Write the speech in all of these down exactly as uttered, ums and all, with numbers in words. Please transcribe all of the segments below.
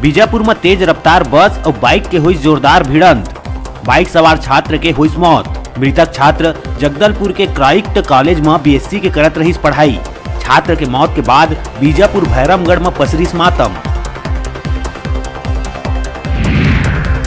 बीजापुर म तेज रफ्तार बस अउ बाइक के होइस जोरदार भिड़ंत। बाइक सवार छात्र के होइस मौत। मृतक छात्र जगदलपुर के क्राइस्ट कॉलेज म बीएससी के करत रहिस पढ़ाई। छात्र के मौत के बाद बीजापुर भैरमगढ़ म पसरिस मातम।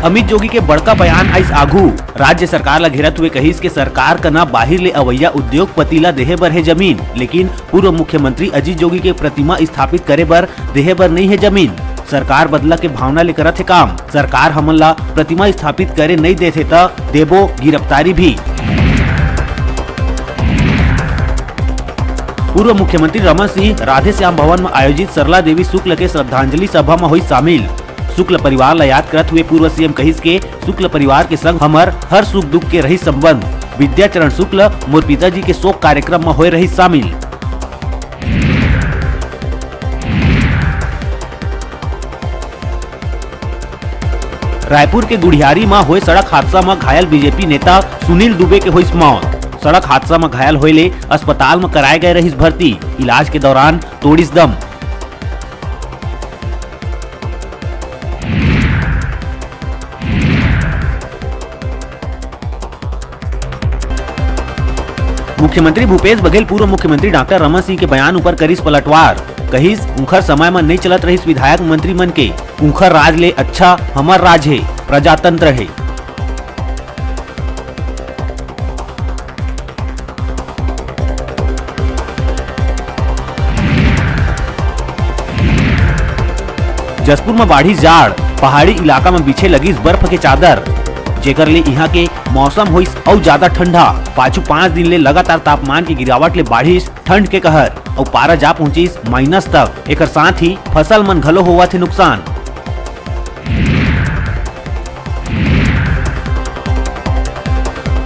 अमित जोगी के बड़का बयान आइस आघू। राज्य सरकार ला घेरत हुए कहिस के सरकार कना बाहिर ले अवैया उद्योगपति ला देहे बर हे जमीन, लेकिन पूर्व मुख्यमंत्री अजीत जोगी के प्रतिमा स्थापित करे बर देहे बर नइ हे जमीन। सरकार बदला के भावना ले करत हे काम। सरकार हमन ला प्रतिमा स्थापित करे नइ देथे त देबो गिरफ्तारी भी। पूर्व मुख्यमंत्री रमन सिंह राधेश्याम भवन म आयोजित सरला देवी शुक्ल के श्रद्धांजलि सभा म होइस शामिल। शुक्ल परिवार ला याद करत हुए पूर्व सीएम कहिस के शुक्ल परिवार के संग हमर हर सुख दुख के रहिस संबंध। विद्याचरण शुक्ल मोर पिताजी के शोक कार्यक्रम म होए रहिस शामिल। रायपुर के गुढ़ियारी म होए सड़क हादसा म घायल बीजेपी नेता सुनील दुबे के होइस मौत। सड़क हादसा म घायल होए ले अस्पताल म कराए गए रहिस भर्ती। इलाज के दौरान तोड़िस दम। मुख्यमंत्री भूपेश बघेल पूर्व मुख्यमंत्री डॉक्टर रमन सिंह के बयान ऊपर करिस पलटवार। कहिस, उंखर समय म नइ चलत रहिस विधायक मंत्री मन के। उंखर राज ले अच्छा हमर राज हे, प्रजातंत्र हे। जशपुर म बाढ़िस जाड़, पहाड़ी इलाका म बिछे लगिस बर्फ के चादर, जेकर ले इहां के मौसम होइस अउ जादा ठंडा। पाछू पांच दिन ले लगातार तापमान के गिरावट ले बाढ़िस ठंड के कहर अउ पारा जा पहुंचिस माइनस तक। एकर साथ ही फसल मन घलो होवत हे नुकसान।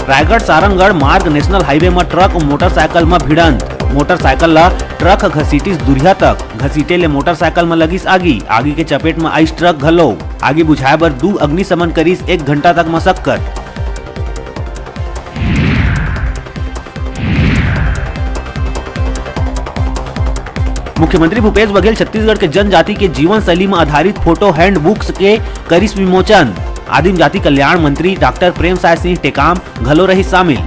रायगढ़ सारंगढ़ मार्ग नेशनल हाईवे म ट्रक अउ मोटरसाइकिल म भिड़ंत। मोटरसाइकिल ल ट्रक ह घसीटिस दुरिहा तक। घसीटे ले मोटरसाइकिल म लगिस आगी। आगी के चपेट म आइस ट्रक घलो। आगी बुझाए बर दू अग्निशमन करिस एक घंटा तक मशक्कत। मुख्यमंत्री भूपेश बघेल छत्तीसगढ़ के जनजाति के जीवन शैली म आधारित फोटो हैंडबुक्स के करिस विमोचन। आदिम जाति कल्याण मंत्री डॉक्टर प्रेमसाय सिंह टेकाम घलो रहिस शामिल।